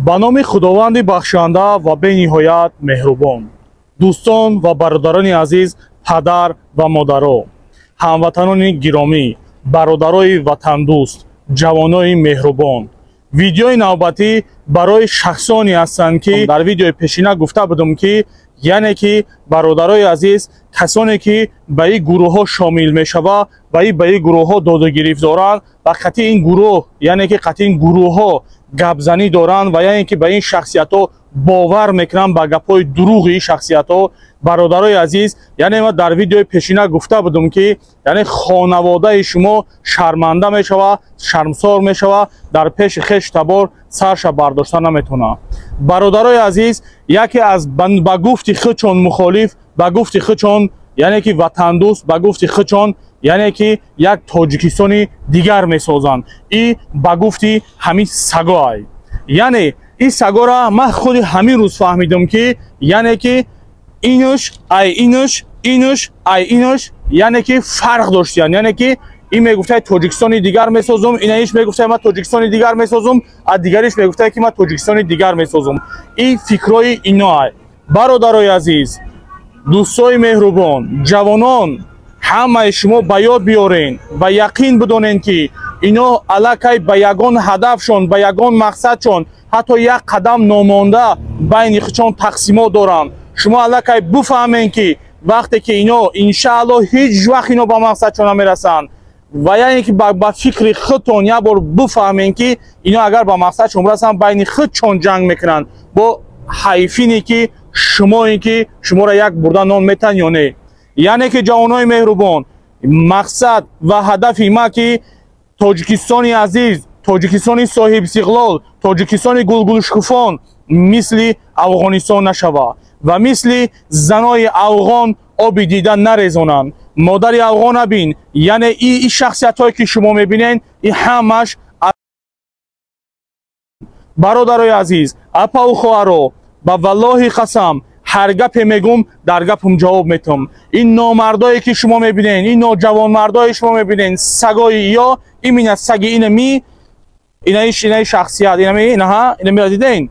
Ба номи Худованди бахшанда ва бениҳоят меҳрубон. Дӯстон ва бародарони азиз, падар ва модаро, ҳамватанони гиромӣ, бародарои ватандӯст, ҷавонои меҳрубон. Видеои навбатӣ барои шахсоне ҳастанд, ки дар видеои пешина гуфта будам, ки яъне ки бародарои азиз, касоне ки ба ин гурӯҳҳо шомил мешава ва ба ин гурӯҳҳо додугирифт доранд ва қатъи ин гурӯҳ, яъне ки қатъи ин гурӯҳҳо гапзанӣ доранд ва яъне ки ба ин шахсиятҳо бовар мекунанд, ба гапҳои дурӯғи ин шахсиятҳо. Бародарои азиз, яъне ма дар видеои пешина гуфта будам, ки яъне хонаводаи шумо шарманда мешава, шармсор мешава, дар пеши хеш табор сарша бардошта наметавонад. Бародарои азиз, яке аз ба гуфти худшон мухолиф, ба гуфти худшон яъне ки ватандӯст, ба гуфти худшон яъне ки як Тоҷикистони дигар месозанд, и ба гуфти ҳамин сагоай. Яъне ин сагора ман худи ҳамин рӯз фаҳмидам, ки яъне ки инуш ай инуш, инуш ай инуш, яъне ки фарқ доштиянд. Яъне ки ин мегуфтай Тоҷикистони дигар месозум, инаиш мегуфтай ман Тоҷикистони дигар месозум, а дигариш мегуфтай, ки ман Тоҷикистони дигар месозум. Ин фикрҳои иноай. Бародарои азиз, дӯстои меҳрубон, ҷавонон, ҳамаи шумо ба ёд биёрен ва яқин бидонен, ки ино аллакай ба ягон ҳадафшон, ба ягон мақсадшон ҳатто як қадам номонда байни худшон тақсимот доранд. Шумо аллакай буфаҳмен, ки вақте ки ино иншаалло ҳеҷ вақт ино ба мақсадшон намерасанд. Ва яъне ки ба фикри худтон як бор буфаҳмен, ки ино агар ба мақсадшон расанд, байни худшон ҷанг мекунанд, бо ҳайфине ки шумое ки шуморо як бурда нон метан ё не. Яъне ки ҷавонои меҳрубон, мақсад ва ҳадафи ма, ки Тоҷикистони азиз, Тоҷикистони соҳибистиқлол, Тоҷикистони гулгулшукуфон мисли Афғонистон нашава ва мисли занои афғон оби дида нарезонанд. Модари афғона бин. Яъне и шахсиятҳое ки шумо мебинед, и ҳамаш, бародарои азиз, апаву хоҳаро, ба валлоҳи қасам, ҳар гапе мегум, дар гапам ҷавоб метам. Ин номардое ки шумо мебинед, ин ноҷавонмардое шумо мебинед, сагои ё имина саги инами инаи шахсият, инами инаҳа инамира диден.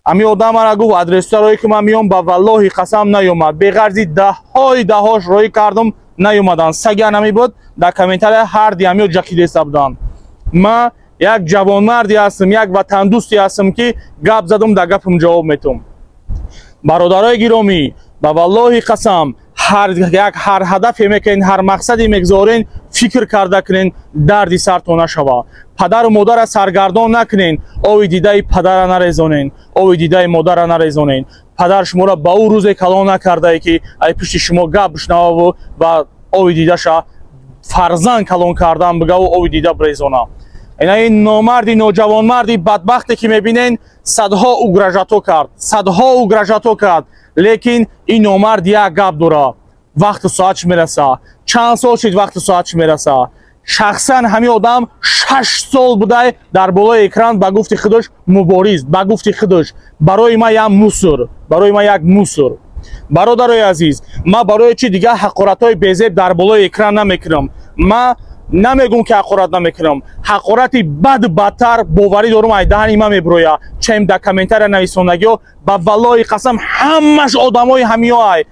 Ами одам мара гуфт адреста роӣ ки ман миём, ба валлоҳи қасам, наёмад. Беғарзи даҳҳои даҳҳош роӣ кардум, наёмаданд. Саги анами буд, дар комментария ҳарди амиё ҷакидеста буданд. Ма як ҷавонмарде ҳастам, як ватандӯсте ҳастам, ки гап задум, дар гапам ҷавоб метум. Бародарои гиромӣ, ба валлоҳи қасам, ҳар як ҳар ҳадафе мекунед, ҳар мақсаде мегузорен, фикр карда кунен, дарди сартон нашава. Падару модара саргардон накунен, ови дидаи падара нарезонен, ови дидаи модара нарезонен. Падар шуморо ба ӯ рӯзе калон накардае, ки ай пишти шумо гап бишнававу ва ови дидаша фарзанд калон кардан бигаву ови дида бирезона. Ина ин номарди ноҷавонмарди бадбахте ки мебинен, садҳо угрожать о кард, садҳо угрожать о кард, лекин ин номард як гап дора: вақту соатш мераса. Чанд сол шид, вақту соатш мераса. Шахсан ҳамин одам 6 сол будай дар болои экран, ба гуфти худаш мубориз, ба гуфти худаш барои ма як мусор, барои ма як мусор. Бародарои азиз, ма барои чи дигар ҳақоратҳои безеб дар болои экран намекунам? Ма намегум, ки ҳақорат намекунам. Ҳақорати бад бадтар, боварӣ дорум, ай даҳани ма мебироя, чем дар комментария нависондагиҳо. Ба валлоҳи қасам, ҳамаш одамои ҳамиё ай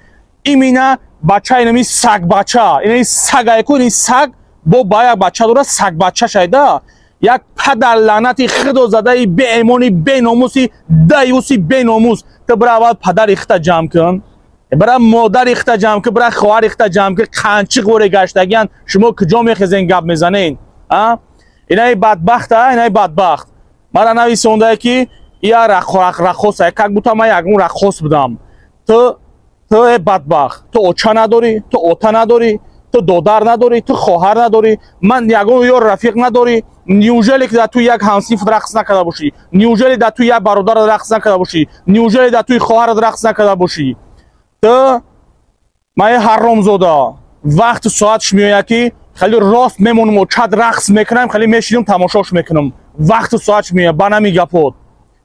имина бача, инами сагбача, инами сагайку, ини саг бо ба як бача дора, сагбачашайда. Як падар лаънати худо задаи беэмони, беномуси, даюси беномус. Ту бира аввал падари хита ҷамъ кун, бира модари хита ҷамъ кун, бира хоҳари хита ҷамъ кун. Қанчиқ воре гаштагиян, шумо куҷо мехезен, гап мезанен? Инаи бадбахта, инаи бадбахт мара нависондае, ки я раққоса, как будто ман ягон раққос будам. Ту э бадбахт, ту оча надорӣ, ту ота надорӣ, ту додар надорӣ, ту хоҳар надорӣ, ман ягон ёр рафиқ надорӣ? Неужели ки дар ту як ҳамсинф рақс накарда бошӣ? Неужели дар ту як бародарат рақс накарда бошӣ? Неужели дар туи хоҳарат рақс накарда бошӣ? Ту ман ҳаромзода, вақту соатш меояд, ки хеле рост мемонам, чад рақс мекунам, хеле мешинам, тамошош мекунам. Вақту соатш меояд. Ба нами гапот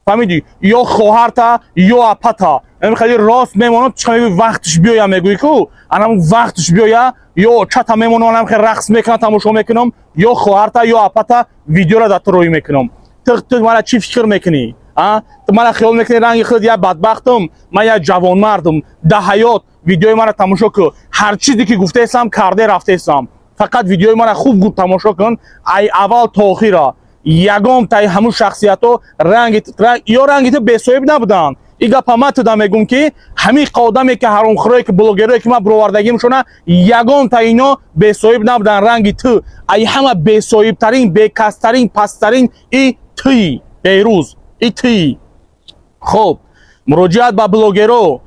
фаҳмидӣ, ё хоҳарта, ё апата хеле рост мемонам. Чӣ вақтш биёя мегӯӣ ку, анам вақтш биёя, ё чата мемонам, анам хеле рақс мекунам, тамошо мекунам, ё хоҳарта, ё апата видеора дар ту рӯй мекунам. Ту мара чӣ фикр мекунӣ? А ту мара хиёл мекунӣ ранги худ як бадбахтам, ман як ҷавонмардам. Да ҳаёт видеои мара тамошо кун, ҳар чизе ки гуфтаестам, карде рафтаестам. Фақат видеои мара хуб тамошо кун, ай аввал то охира. Ягон таи ҳамун шахсиятҳо ранги ё ранги ту бесоҳиб набуданд. И гапа ман туда мегӯм, ки ҳамин одаме ки ҳаромхӯрое, ки блогерое ки ман бировардагимшона, ягон та ино бесоҳиб набуданд ранги ту. Ай ҳама бесоҳибтарин, бекастарин, пасттарин и туи Беҳрӯз, и туи. Хуб, муроҷиат ба блогеро,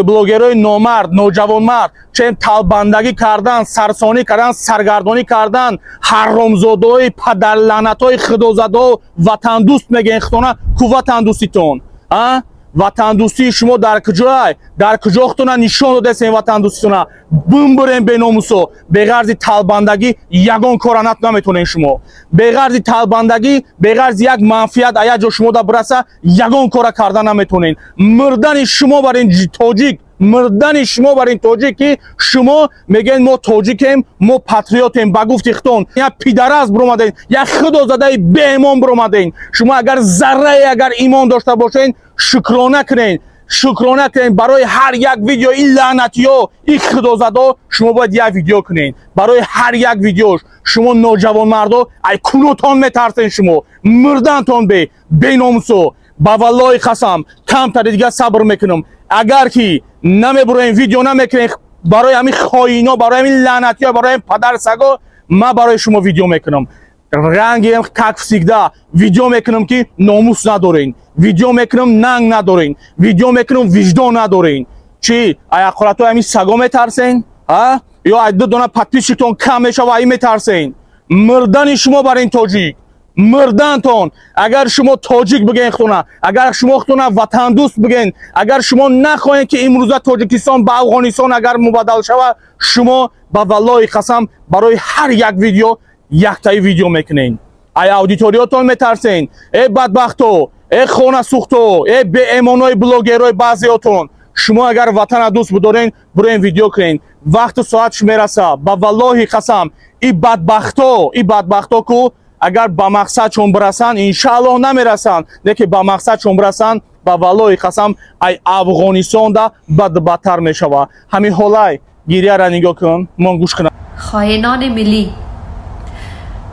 блогерои номард, ноҷавонмард, чен талбандагӣ кардан, сарсонӣ кардан, саргардонӣ кардан, ҳаромзодаҳои падарлаънатҳои худозадао ватандӯст мегӯен худона. Ку ватандӯститон? А ватандӯстии шумо дар куҷоай? Дар куҷо худтона нишон додесен ватандӯститона? Бимбурен, беномусо! Беғарзи талбандагӣ ягон кора наметонен шумо. Беғарзи талбандагӣ, беғарзи як манфиат а як ҷо шумо да бираса, ягон кора карда наметонен. Мурдани шумо бар ин тоҷик, мурдани шумо бар ин тоҷик, ки шумо мегӯед, мо тоҷикем, мо патриотем. Ба гуфти худтон як пидарас биромаден, як худозадаи беимон биромаден. Шумо агар заррае агар имон дошта бошен, шукрона кунен, шукрона кунен. Барои ҳар як видео ин лаънатиё, ин худозадо шумо бояд як видео кунен. Барои ҳар як видеош шумо ноҷавонмардо ай кунутон метарсен, шумо мурдантон бе беномусо. Ба валлоҳи қасам, камтари дига сабр мекунам. Агар ки намебуроем, видео намекунем барои ҳамин хоино, барои ҳамин лаънатиё, барои ҳамин падарсаго, ман барои шумо видео мекунам. Рангем, как всегда, видео мекунам, ки номус надорен, видео мекунам, нанг надорен, видео мекунам, виҷдон надорен. Чӣ, ай ҳақоратҳои ҳамин саго метарсен? А ё ай ду дона подписчиктон кам мешава, ай метарсен? Мурдани шумо бар ин тоҷик, мурдантон! Агар шумо тоҷик бигӯен худтона, агар шумо худтона ватандӯст бигӯен, агар шумо нахоҳед, ки имрӯза Тоҷикистон ба Афғонистон агар мубаддал шавад, шумо ба валлоҳи қасам барои ҳар як видео яктаи видео мекунед. Ай аудиториётон метарсен, э бадбахто, э хонасӯхто, э беэмонои блогерои баъзеотон. Шумо агар ватана дӯст бидорен, буроен, видео кунен. Вақту соатш мераса. Ба валлоҳи қасам, и бадбахто, и бадбахто ку агар ба мақсадшон бирасанд, иншааллоҳ намерасанд, лекин ба мақсадшон бирасанд, ба валлоҳи қасам, ай Афғонистонда бадбадтар мешавад ҳамин ҳолай. Гирияра нигоҳ кун, мон гӯш кунам. خائنان ملی،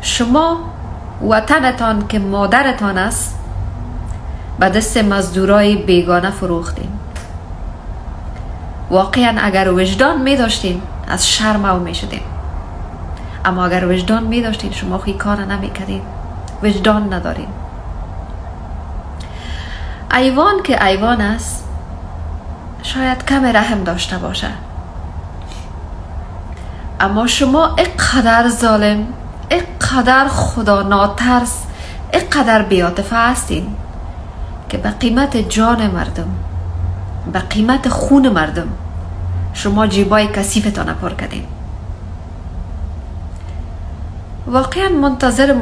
شما وطنتان که مادرتان است به دست مزدورای بیگانه فروختین. واقعا اگر وجدان می داشتین، از شرم او می شدین. اما اگر وجدان می داشتین، شما خی کار نمی کردین. وجدان ندارین. حیوان که حیوان است، شاید کم رحم داشته باشه، اما شما اینقدر ظالم، اینقدر خدا ناترس، اینقدر بی‌عاطفه هستین که به قیمت جان مردم، به قیمت خون مردم شما جیبای کثیفتان پر کردین. واقعا منتظر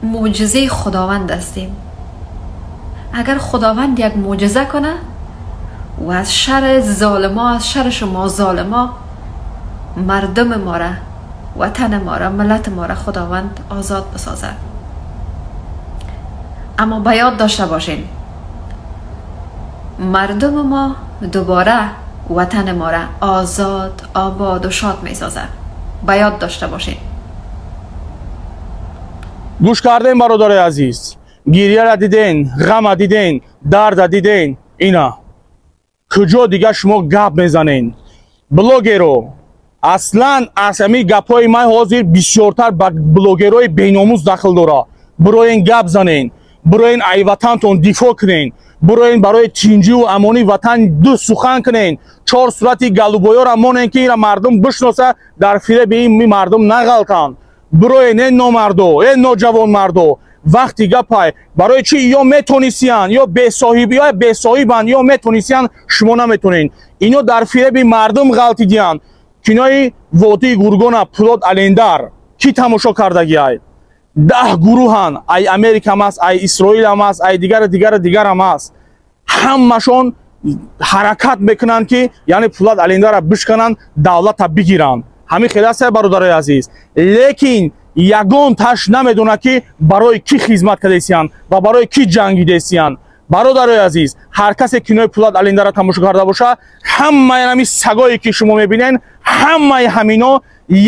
معجزه خداوند هستیم. اگر خداوند یک معجزه کنه و از شر ظالما، از شر شما ظالما، مردم ما را، وطن ما را، ملت ما را خداوند آزاد بسازه. اما به یاد داشته باشین، مردم ما دوباره وطن ما را آزاد، آباد و شاد می سازه. به یاد داشته باشین. Гӯш кардем, бародари азиз, гирияра диден, ғама диден, дарда диден. Ина куҷо дига шумо гап мезанен, блогеро? Аслан аз ҳамин гапҳои ман ҳозир бисёртар ба блогерои беномус дахл дора. Бироен, гап занен, бироен, ай ватантон дифоъ кунен, бироен, барои тинҷиву амонии ватан ду сухан кунен. Чор сурати голубойёра монен, ки ира мардум бишноса, дар фиреби ин мардум нағалтанд. Бироен, э номардо, э ноҷавонмардо, вақти гапай. Барои чӣ ё метонисиянд, ё бесоҳиб, ё бесоҳибанд, ё метонисиянд, шумо наметонед? Ино дар фиреби мардум ғалтидиянд. Кинои водии Гургона, Пулод Алендар, кӣ тамошо кардагиай? 10 гурӯҳанд, ай Америкам аст, ай Исроилам аст, ай дигару дигару дигарам аст. Ҳамашон ҳаракат мекунанд, ки яъне Пулад Алендара бишкананд, давлата бигиранд. Ҳамин хел аст, бародарои азиз. Лекин ягон таш намедонад, ки барои кӣ хизмат кардесиянд ва барои кӣ ҷангидесиянд. Бародарои азиз, ҳар касе кинои Пулад Алиндара тамошо карда боша, ҳамаи ҳамин сагое ки шумо мебинен, ҳамаи ҳамино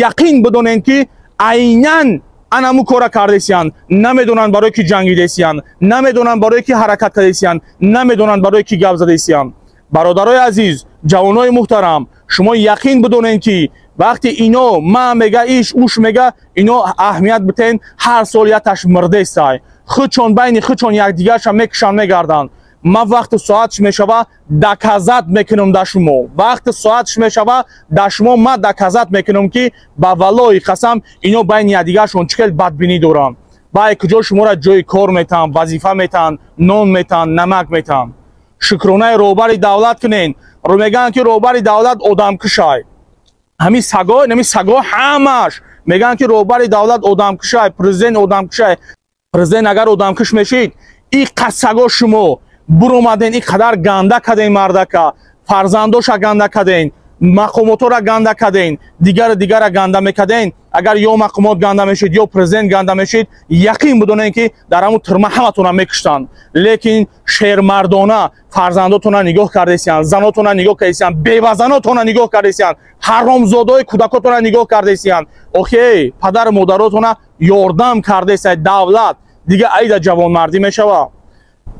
яқин бидонен, ки айнан анаму кора кардесиянд. Намедонанд, барои ки ҷангидесиянд, намедонанд, барои ки ҳаракат кардесиянд, намедонанд, барои ки гап задесиянд. Бародарои азиз, ҷавонои муҳтарам, шумо яқин бидонед, ки вақте ино ма мега, иш уш мега, ино аҳамият битен. Ҳар сол яташ мирдестай, худшон байни худшон якдигарша мекушанд, мегарданд. Ман вақти соатш мешава, доказать мекунам да шумо. Вақти соатш мешава, да шумо ман доказать мекунам, ки ба валлоҳи қасам, ино байни якдигаршон чӣ хел бадбинӣ доранд. Бай куҷо шуморо ҷои кор метаҳанд, вазифа метаҳанд, нон метаҳанд, намак метаҳанд? Шукронаи роҳбари давлат кунен. Ро мегӯянд, ки роҳбари давлат одамкушай. Ҳамин саго, ҳамин саго ҳамаш мегӯянд, ки роҳбари давлат одамкушай, президент одамкушай. Президент агар одамкуш мешид, и қассаго шумо буромаден, и қадар ганда карден мардака, фарзандоша ганда карден, мақомотҳоро ганда карден, дигару дигара ганда мекарден. Агар ё мақомот ганда мешид, ё президент ганда мешид, яқин бидонем, ки дар ҳамун тюрьма ҳаматонро мекуштанд. Лекин шермардона фарзандотонро нигоҳ кардесиянд, занотонро нигоҳ кардесиянд, бевазанотонро нигоҳ кардесиянд, ҳаромзодаҳои кӯдакотонро нигоҳ кардесиянд. Охей, падару модаротонро ёрдам кардесияд давлат. Дига айда ҷавонмардӣ мешава?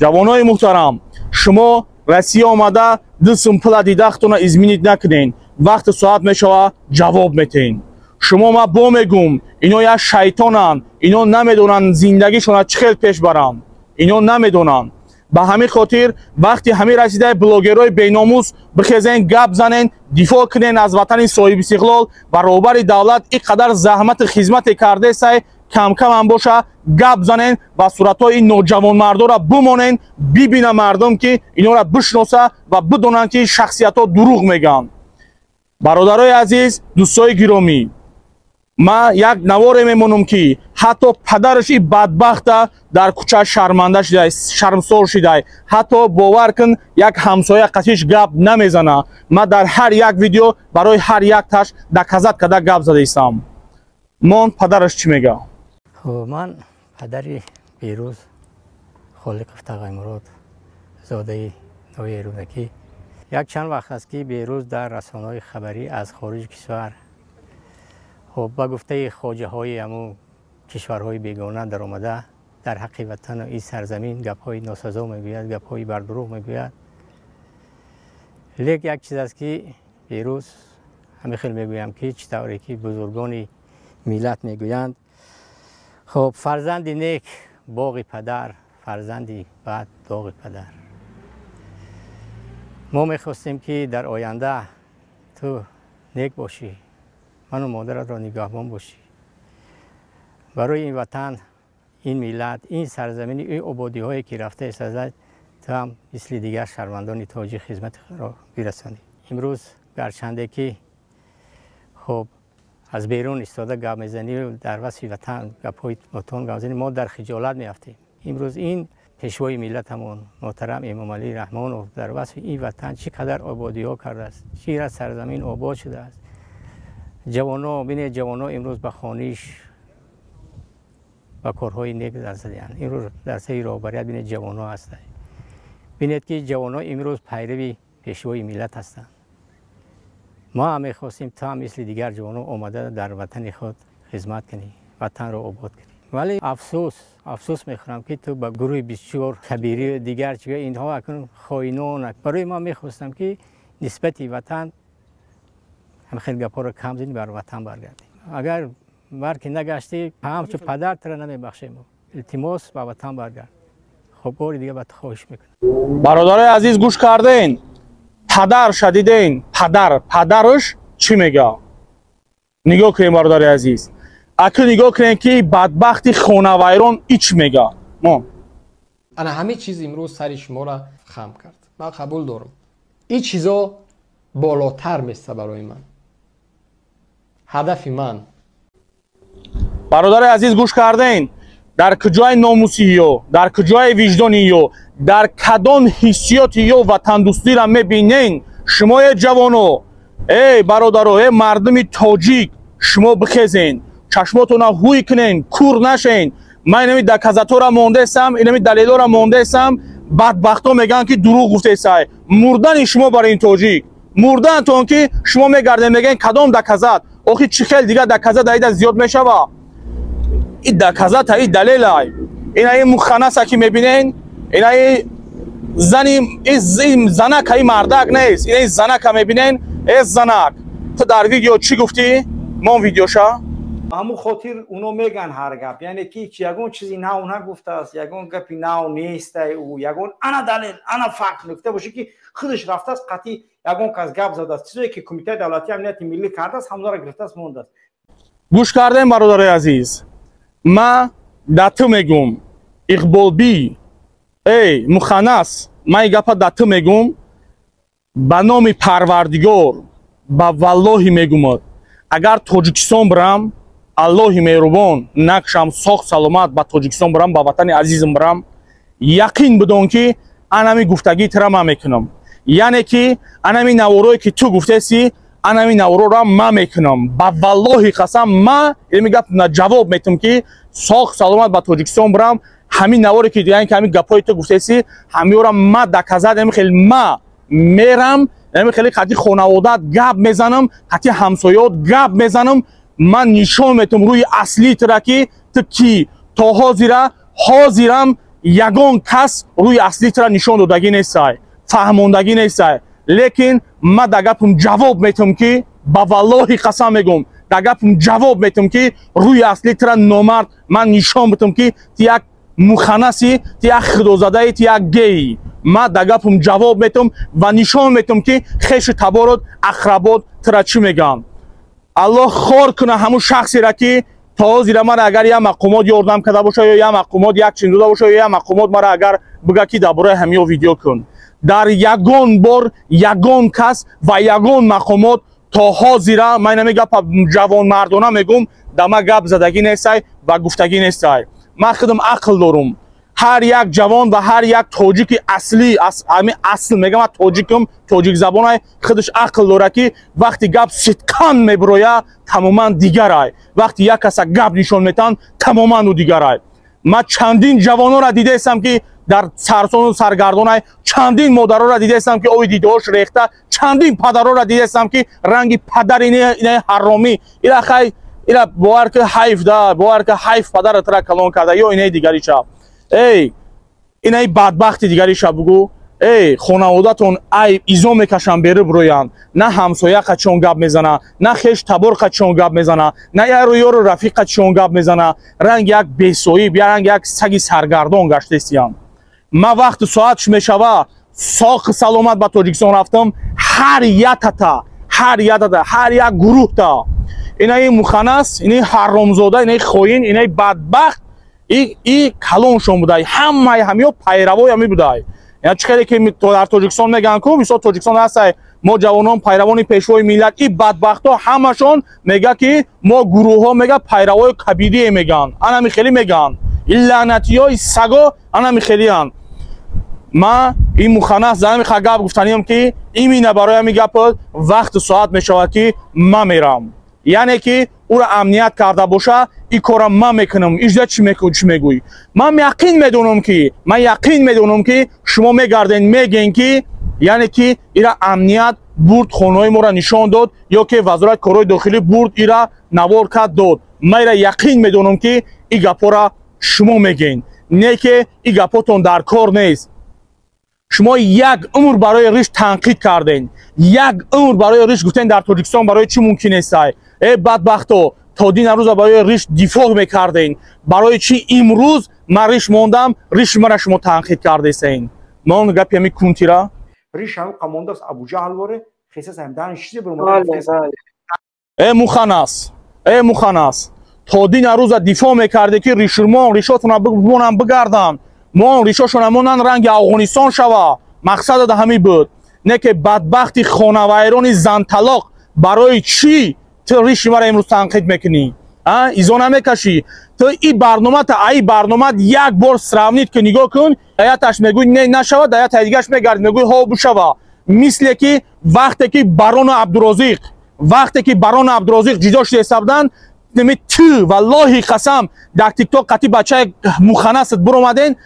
Ҷавонои муҳтарам, шумо Россия омада, дусум пула дидахтона изменить накунен. Вақти соат мешава, ҷавоб метеҳен шумо. Ма бо мегум, ино як шайтонанд. Ино намедонанд, зиндагишона чӣ хел пеш баранд, ино намедонанд. Ба ҳамин хотир вақти ҳамин расидаи блогерҳои беномус бихезен, гап занен, дифоъ кунен аз ватани соҳибистиқлол ва роҳбари давлат. Ин қадар заҳмати хизмате кардесай, камкамам боша, гап занен ва суратҳои ин ноҷавонмардоро бимонен, бибина мардум, ки инора бишноса ва бидонанд, ки шахсиятҳо дурӯғ мегӯянд. Бародарои азиз, дӯстои гиромӣ, ман як наворе мемонам, ки ҳатто падараш и бадбахта дар кӯча шарманда шидай, шармсор шидай. Ҳатто бовар кун, як ҳамсоя қатиш гап намезана. Ман дар ҳар як видео барои ҳар якташ доказать карда гап задаистам. Мон, падараш чӣ мега? Ман падари Берӯз Холиқов Тағаймурод, зодаи ноҳияи Рӯдакӣ. Як чанд вақт аст, ки Берӯз дар расонаҳои хабарӣ аз хориҷи кишвар, хоб, ба гуфтаи хоҷаҳои ҳамун кишварҳои бегона даромада, дар ҳаққи ватану ин сарзамин гапҳои носазо мегӯяд, гапҳои бардурӯғ мегӯяд. Лек як чиз аст, ки Берӯз, ҳамин хел мегӯям, ки чӣ тавре ки бузургони миллат мегӯянд, хоб, фарзанди нек боғи падар, фарзанди бад доғи падар. Мо мехостем, ки дар оянда ту нек бошӣ, ману модаратро нигаҳбон бошӣ, барои ин ватан, ин миллат, ин сарзамини, ин ободиҳое ки рафта истодад, ту ҳам мисли дигар шаҳрвандони тоҷик хизмати худро бирасонӣ. Имрӯз гарчанде ки, хоб, аз берун истода гап мезанӣ, дар васфи ватан гапҳои ботон гап мезанӣ, мо дар хиҷолат меафтем. Имрӯз ин пешвои миллатамон муҳтарам Эмомалӣ Раҳмонов дар васфи ин ватан чӣ қадар ободиҳо кардааст, чӣ қадар сарзамин обод шудааст. Ҷавоно, бинед, ҷавоно имрӯз ба хониш, ба корҳои нек дар задианд. Имрӯз дар сари роҳбарият, бинед, ҷавоно ҳастанд. Бинед, ки ҷавоно имрӯз пайрави пешвои миллат ҳастанд. Мо ҳам мехостем, ту ҳам мисли дигар ҷавоно омада дар ватани худ хизмат кунӣ, ватанро обод кунӣ. Вале афсӯс, афсӯс мехӯрам, ки ту ба гурӯҳи бисёр кабирӣ дигар чи инҳо акнун хоинон. Барои ман мехостам, ки нисбати ватан ҳам хел гапҳоро кам зинӣ, бар ватан баргардӣ. Агар бар ки нагаштӣ, ҳамчун падар туро намебахшем. Илтимос, ба ватан баргард. Хоб, бори дига ба ту хоҳиш мекунам. Бародарои азиз, гӯш карден, падарша диден, падар, падараш чӣ мега? Нигоҳ кунем, бародари азиз, аку нигоҳ кунем, ки бадбахти хонавайрон ич мега мо. Ана ҳамин чиз имрӯз сари шуморо хам кард. Ман қабул дорам, ин чизо болотар места барои ман, ҳадафи ман. Бародари азиз, гӯш карден, дар куҷои номуси ё, дар куҷои виҷдони ё, дар кадом ҳиссиёти ё ватандӯстиро мебинен шумое, ҷавоно? Эй бародаро, э мардуми тоҷик, шумо бихезен, чашмотона ҳуй кунен, кур нашен. Ман инами доказать ора мондаестам, инами далелора мондаестам. Бадбахто мегӯянд, ки дурӯғ гуфтесай. Мурдани шумо барои ин тоҷик, мурдаантон, ки шумо мегардем, мегӯен кадом доказать. Охи чӣ хел дига доказать даида зиёд мешава? И доказать а, и далелай. Инаи муханаса, ки мебинен, инаи зани занака, и мардак нест, инаи занака мебинен. Э, занак, ту дар видео чӣ гуфтӣ? Мон видеоша. Ҳамун хотир уно меган ҳар гап, яъне ки ягон чизи нав нагуфтааст, ягон гапи нав нестай. Ӯ ягон ана далел, ана факт мегуфта боше, ки худаш рафтааст, қатъи ягон кас гап задааст. Чизое ки Кумитаи давлатии амнияти миллӣ кардааст, ҳамонро гирифтааст, мондааст. Гӯш кардем, бародарои азиз. Ма да ту мегум, Иқболбӣ, эй муханнас, ман и гапа да ту мегум, ба номи Парвардигор, ба валлоҳи мегумад, агар Тоҷикистон бирам, Аллоҳи меҳрубон накшам, соғ саломат ба Тоҷикистон бирам, ба ватани азизам бирам, яқин бидон, ки анами гуфтагии тира ман мекунам. Яъне ки анами наворое, ки ту гуфтеси, анами навороро ман мекунам. Ба валлоҳи қасам, ма ими гап ҷавоб метам, ки соғ саломат ба Тоҷикистон бирам, ҳамин наворе ки, яъне ки ҳамин гапҳои ту гуфтеси, ҳамиёра ма доказать, ами хел ма мерам, ами хеле қати хонаводаат гап мезанам, қати ҳамсоёт гап мезанам, ман нишон метам рӯи аслии тура, ки ту кӣ. То ҳозира ҳозирам ягон кас рӯи аслии тура нишон додагӣ нестай, фаҳмондагӣ нестай. Лекин ма да гапам ҷавоб метам, ки ба валлоҳи қасам мегӯм, да гапам ҷавоб метам, ки рӯи аслии тура, номард, ман нишон битам, ки ту як муханаси, ту як худозадаи, ту як геи. Ма да гапам ҷавоб метам ва нишон метам, ки хешу таборот, ақработ тура чӣ мегӯянд. Аллоҳ хор куна ҳамун шахсеро, ки то ҳозира мара агар як мақомот ёрдам карда боша ё як мақомот як чин дода боша ё як мақомот мара агар бига, ки дар бораи ҳамиё видео кун. Дар ягон бор ягон кас ва ягон мақомот то ҳозира, ман инами гапа ҷавонмардона мегӯм, да ма гап задагӣ нестай ва гуфтагӣ нестай. Ман худам ақл дорум. Ҳар як ҷавон ва ҳар як тоҷики аслӣ, ами асл мегам, ман тоҷикам, тоҷикзабонай, худаш ақл дорад, ки вақти гап сидқан мебироя, тамоман дигарай, вақти як каса гап нишон метаҳанд, тамоман ӯ дигарай. Ман чандин ҷавононро дидаестам, ки дар сарсону саргардонай, чандин модароро дидаестам, ки ои дидаҳош рехта, чандин падароро дидаестам, ки ранги падари инаи ҳаромӣ ира. Хай, ира бовар ки ҳайф да, бовар ки ҳайф, падара тра калон карда ё инаи дигариша. Эй, инаи бадбахти дигариша бугӯ. Эй, хонаводатон айб изо мекашанд, берӣ бироянд. На ҳамсоя қачон гап мезана, на хеш табор қачон гап мезана, на яру ёру рафиқ қачон гап мезана. Ранги як бесоиб, ранги як саги саргардон гаштестиям. Ман вақту соатш мешава, соқи саломат ба Тоҷикистон рафтам, ҳар ятата, ҳар ятата, ҳар як гурӯҳта, инаи муханас, инаи ҳаромзода, инаи хоин, инаи бадбахт, и калоншон будай, ҳамаи ҳамиё пайравои ҳами будай. Яъне чӣ хеле ки дар Тоҷикистон мегӯянд ку, мисол, Тоҷикистон ҳастай, мо ҷавонон пайравони пешвои миллат. И бадбахтҳо ҳамашон мега, ки мо гурӯҳҳо, мега, пайравои кабирие мегӯянд, анами хеле мегӯянд. И лаънатиёи саго анами хелиянд. Ма ин муханнас занами ха гап гуфтаниям, ки имина барои ҳами гап вақту соат мешавад, ки ман мерам, яъне ки ӯро амният карда боша, ин кора ман мекунам. Ижда чӣ мегӯӣ? Ман яқин медонам, ки ман яқин медонам, ки шумо мегарден, мегӯен, ки яъне ки ира амният бурд, хонаҳои моро нишон дод, ё ки Вазорати корҳои дохилӣ бурд, ира навор кард, дод. Ман ира яқин медонам, ки ин гапҳоро шумо мегӯен. Не ки ин гапҳотон дар кор нест. Шумо як умр барои риш танқид карден, як умр барои риш гуфтен, дар Тоҷикистон барои чӣ мумкин нестай. Э, бадбахто, то дина рӯза барои риш дифоъ мекарден, барои чӣ имрӯз ман риш мондам, риши мара шумо танқид кардесен? Мон гапи ҳами кунтира. Риш ҳам қамондааст, Абуҷаҳл воре хесас ҳам дан чизе. Э, муханнас, э, муханнас, то дина рӯза дифоъ мекарде, ки ришмон ришотона бимонанд, бигарданд, мон ришошона монанд, ранги Афғонистон шава. Мақсада да ҳамин буд. Не ки бадбахти хонавайрони занталоқ, барои чӣ ту риши мара имрӯз танқид мекунӣ? Изо намекашӣ ту? И барномата, аи барномат як бор сравнить ки, нигоҳ кун. Даяташ мегӯй, не, нашава, даятаи дигаш мегард, мегӯй, ҳо, бишава. Мисле ки вақте ки Барону Абдурозиқ, вақте ки Барону Абдурозиқ ҷудо шуда ҳисабданд. Неми ту валлоҳи қасам дар ТикТок қати бачаи муханасат буромаден,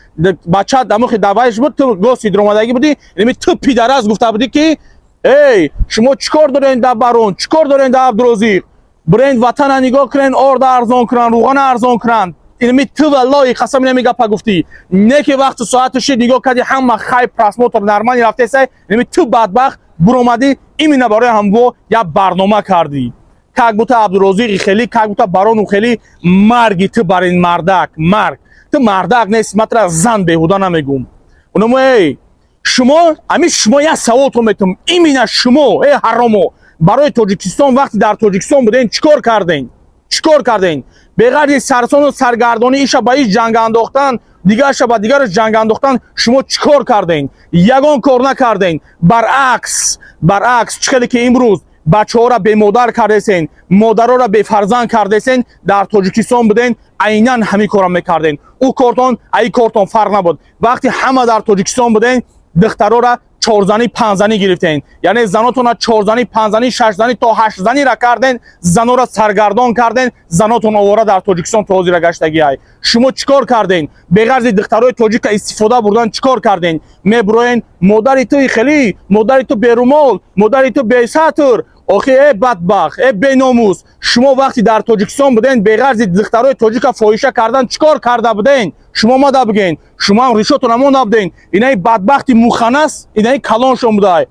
бача дамохи давайш буд, ту госи дуромадагӣ будӣ. Неми ту пидарас гуфта будӣ, ки эй, шумо чӣ кор дорен дар барон, чӣ кор дорен дар Абдурозиқ? Бренд ватана нигоҳ кунен, орда арзон кунанд, руғана арзон кунанд. Инами ту валлоҳи қасам инами гапа гуфтӣ. Не ки вақту соату шид, нигоҳ кардӣ, ҳама хай просмотр нормально рафтесай. Инами ту бадбахт буромадӣ, именно барои ҳамво як барнома кардӣ, как будто Абдурозиқи хелӣ, как будто барону хелӣ. Марги ту бар ин мардак, марг. Ту мардак нест, матра зан беҳуда намегум. Унамо эй шумо, ами шумо як саволтон метум, именно шумо, эй ҳаромо, барои Тоҷикистон вақте дар Тоҷикистон буден, чӣ кор карден? Чӣ кор карден? Беғарзи сарсону саргардонӣ, иша ба иш ҷанг андохтан, дигарша ба дигараш ҷанг андохтан, шумо чӣ кор карден? Ягон кор накарден. Баръакс, баръакс, чӣ хеле ки имрӯз бачаҳоро бемодар кардесен, модароро бефарзанд кардесен, дар Тоҷикистон буден, айнан ҳамин корро мекарден. Ӯ кортон аи кортон фарқ набуд. Вақте ҳама дар Тоҷикистон буден, духтарора чорзанӣ, панҷзанӣ гирифтен, яъне занотона чорзанӣ, панҷзанӣ, шашзанӣ то ҳаштзанира карден, занора саргардон карден, занотон овора дар Тоҷикистон то ҳозира гаштагиай. Шумо чӣ кор карден? Беғарзи духтарои тоҷика истифода бурдан, чӣ кор карден? Мебуроен, модари ту хелӣ, модари ту берумол, модари ту бесатр. Охи э бадбахт, э беномус, шумо вақте дар Тоҷикистон буден, беғарзи духтарои тоҷика фоҳиша кардан, чӣ кор карда буден? Шумо мада бигӯен, шумо ҳам ришотон намонда буден. Инаи бадбахти муханас, инаи калоншон будай,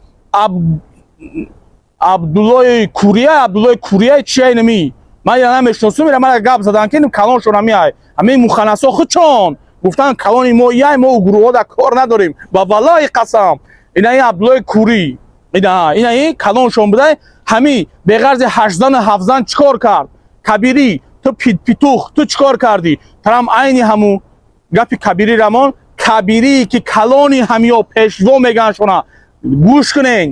Абдуллои Курия, Абдуллои Курия чия? Инами ман ира намешиносум, ира мара гап задан, ки калоншон ҳамиай, ҳамин муханасо худшон гуфтан, калони мо ияй, мо гурӯҳҳо дар кор надорем. Ба валлоҳи қасам, инаи Абдуллои Курӣ, инаи калоншон будай. Ҳами беғарзи ҳаштзану ҳафтзан чӣ кор кард? Кабирӣ, ту питух, ту чӣ кор кардӣ? Тарам айни ҳаму гапи Кабирӣ рамон, Кабирӣ ки калони ҳамиё пешво меганшона, гӯш кунен,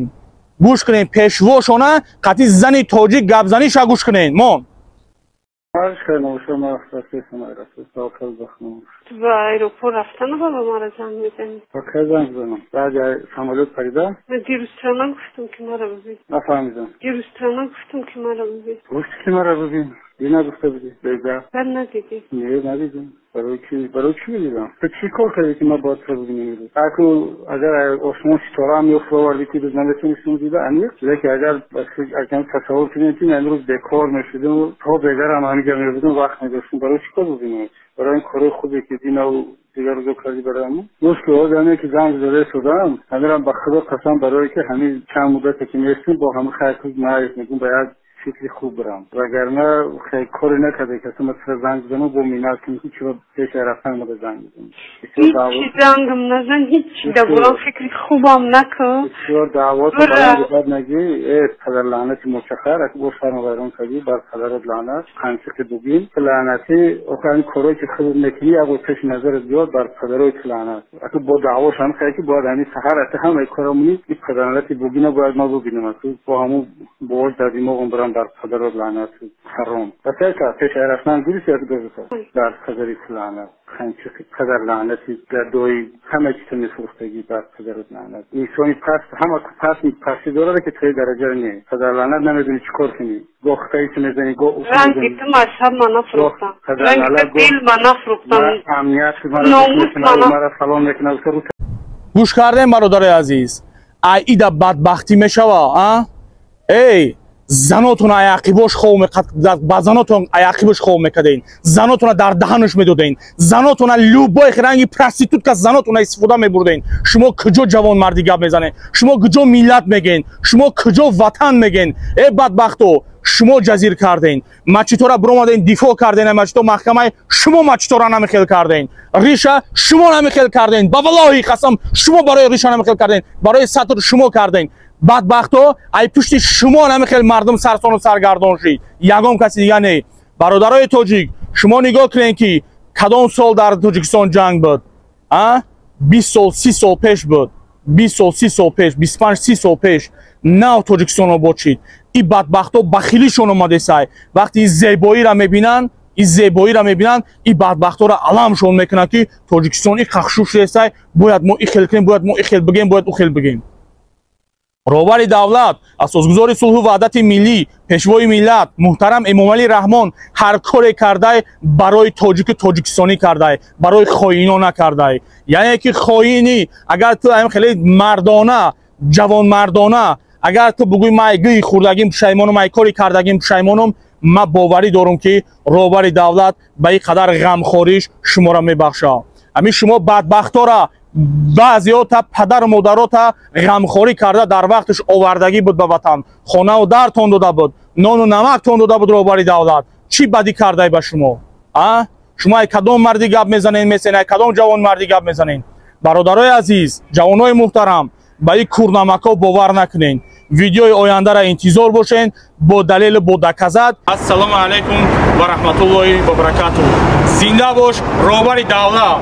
гӯш кунен, пешвошона қатъи зани тоҷик гапзаниша гӯш кунен мон. Ба аэропорт рафтан ба мара занг мезанӣ? Ба кай занг занам? Баъди самолёт парида? Дирӯз тра нагуфтам, ки мара бибин? Нафаҳмидам. Дирӯз тра нагуфтам, ки мара бибин? Гуфти, ки мара бибин. Ди нагуфта будӣ? Бега. Баъд надидӣ? Не, надидам. Барои чӣ, барои чӣ медидам? Ту чӣ кор кардӣ, ки ман бояд туро бибинам имрӯз? Аку агар осмон ситораам ёфт овардӣ, ки наметонистем дида аниқ, лекин агар тасаввур кунем, ки ман имрӯз бекор мешудам, то бегарам ҳамиҷа мебудам, вақт медоштам, барои чӣ кор бибинам? Барои ин корои хубе, ки динаву дигар рӯзо кардӣ барои мо? Гӯш ки, ҳозир ки занг зада шудам, ҳамирам ба Худо қасам, барое ки ҳамин чанд муддате ки нестем, бо ҳамин хайр наев мегӯм, ба як фикри хуб бирам, вагарна хеле коре накарда, ки асло чаро занг бизанам, бо миннат кунем, ки чаро пеш рафтан мада занг бизанам. Ҳичи зангам назан, ҳичи дабурам фикри хубам накун. Бисёр даъвот барои бад нагӣ, э падар лаънати мочахар, аки бо шарм вайрон кардӣ, бар падарат лаънат, қанчиқи дугин лаънатӣ. Охир ҳамин корое ки худат мекунӣ, як бор пеши назарат биёд, бар падарои ту лаънат. Аки бо даъвош ҳам хеле, ки бояд ҳамин саҳар ати ҳамаи корамони и падарлаънати бугина бояд ман бубинам, аки бо ҳамун бош дар димоғам бирам. Бар падарот лаънат, ҳаром. Басека пеш рафтан гирифт як доза, бар падари ту лаънат, қанчиқи падар лаънати гадои, ҳама чизо мефурӯхтагӣ, бар падарот лаънат. Инсони паст ҳама паст пастӣ дорад, ки тои дараҷаро не. Падар лаънат, намедонӣ чӣ кор кунӣ, гоҳ хитаисо мезанӣ, гоҳ ранги ту мазҳаб ма нафурӯхтам, ранги ту дил ма нафурӯхтам, амният мара салом мекунад. Гӯш кардем, бародарои азиз, ай ида бадбахтӣ мешава, а эй занотон аяқибош хов, ба занотон аяқибош хов мекарден, занотона дар даҳанаш медоден, занотона любой ранги проститутка занотона истифода мебурден. Шумо куҷо ҷавонмардӣ гап мезанед? Шумо куҷо миллат мегӯен? Шумо куҷо ватан мегӯен? Э бадбахто, шумо ҷазир карден, мачитора биромаден, дифоъ карден, мачито маҳкамаи шумо мачитора намехел карден, риша шумо намехел карден. Ба валлоҳи қасам, шумо барои риша намехел карден, барои сатр шумо карден. Бадбахто, ай пушти шумо намехел мардум сарсону саргардон шид, ягон каси дига не. Бародарои тоҷик, шумо нигоҳ кунед, ки кадом сол дар Тоҷикистон ҷанг буд? А 20 сол, 30 сол пеш буд, 20 сол, 30 сол пеш, 25, 30 сол пеш нав Тоҷикистон обод шид. И бадбахто бахилишон омадесай. Вақте и зебоиро мебинанд, и зебоиро мебинанд, и бадбахторо аламшон мекунанд, ки Тоҷикистон и қахшу шудесай, бояд мо и хел кунем, бояд мо и хел бигем, бояд ӯ хел бигем. Роҳбари давлат, асосгузори сулҳу ваҳдати миллӣ, пешвои миллат муҳтарам Эмомалӣ Раҳмон ҳар коре кардай, барои тоҷику тоҷикистонӣ кардай, барои хоино накардай. Яъне ки хоинӣ, агар ту ам хеле мардона, ҷавонмардона, агар ту бугӯй, май гӯи хӯрдагим пушаймонум, ай кори кардагим пушаймонум, ман боварӣ дорум, ки роҳбари давлат ба ин қадар ғамхориш шуморо мебахшад. Ҳамин шумо бадбахтора, баъзеота падару модарота ғамхорӣ карда, дар вақташ овардагӣ буд ба ватан, хонаву дартон дода буд, нону намактон дода буд. Роҳбари давлат чӣ бадӣ кардай ба шумо? А шумо ай кадом марди гап мезанен, месен, ай кадом ҷавонмардӣ гап мезанен? Бародарои азиз, ҷавонои муҳтарам, ба ин курнамакҳо бовар накунен. Видеои ояндара интизор бошен бо далелу бо доказать. Ассалому алайкум ва раҳматуллоҳи ва баракатуҳ. Зинда бош роҳбари давлат!